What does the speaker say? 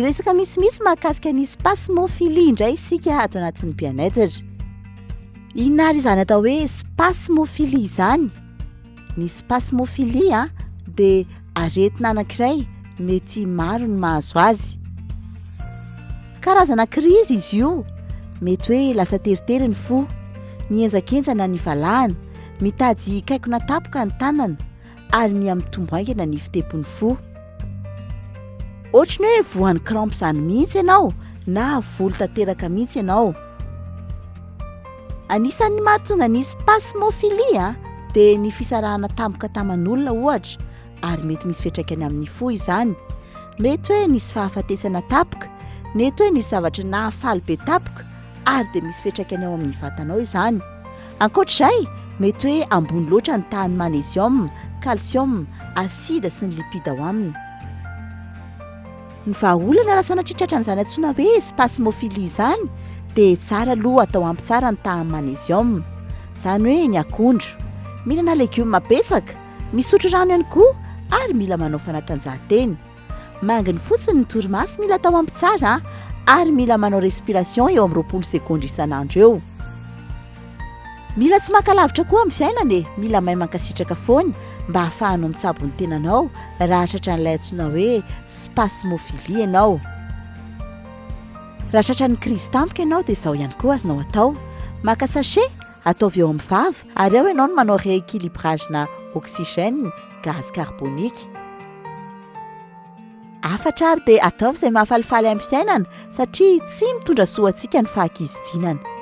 Hiresaka misimisy mahakasika ny spasmophilie indray isika ato anatin'ny Bien-être. Inona ary izany atao hoe spasmophilie izany? Ny spasmophilie dia aretina anankiray mety maro ny mahazo azy. Karazana krizy izy io, mety hoe lasa teritery ny fo, mihenjakenjana ny valahana, mitady hikaikona tampoka ny tanana ary miha-mitombo haingana ny fitepon'ny fo. Ohatry ny hoe voan'ny crampe izany mihitsy ianao na voly tanteraka mihitsy ianao. Anisan'ny mahatonga ny spasmophilie dia ny fisarahana tampoka taman'olona ohatra ary mety misy fiantraikany amin'ny fo izany. Mety hoe nisy fahafatesana tapoka, nety hoe nisy zavatra nahafaly be tapoka ary dia misy fiantraikany ao amin'ny vatanao izany. Ankoatra izay, mety hoe ambony loatra ny tahan'ny magnesium, calcium, acide sy ny lipide ao aminy. Ny vahaolana raha sanatria tratran'izany antsoina hoe spasmophilie izany dia tsara aloha atao ampy tsara ny tahan'ny magnesium, izany hoe ny akondro. Mihinana legioma betsaka, misotro rano ihany koa ary mila manao fanatanjahantena. Manginy fotsiny ny torimaso mila atao ampy tsara ary mila manao respiration eo amin'ny 20 segondra isan'andro eo. Mila tsy maka lavitra koa amin'ny fiainana e, mila mahay mankasitraka foana mba hahafahanao mitsabo ny tenanao raha tratran'ilay antsoina hoe spasmophilie ianao. Raha tratran'ny krizy tampoka ianao dia izao ihany koa azonao atao, maka sachet, ataovy eo amin'ny vava ary ao ianao no manao rééquilibrage-na oxygène, gaz carbonique. Hafatra ary dia ataovy izay mahafalifaly amin'ny fiainana satria tsy mitondra soa antsika ny fahakizijinana.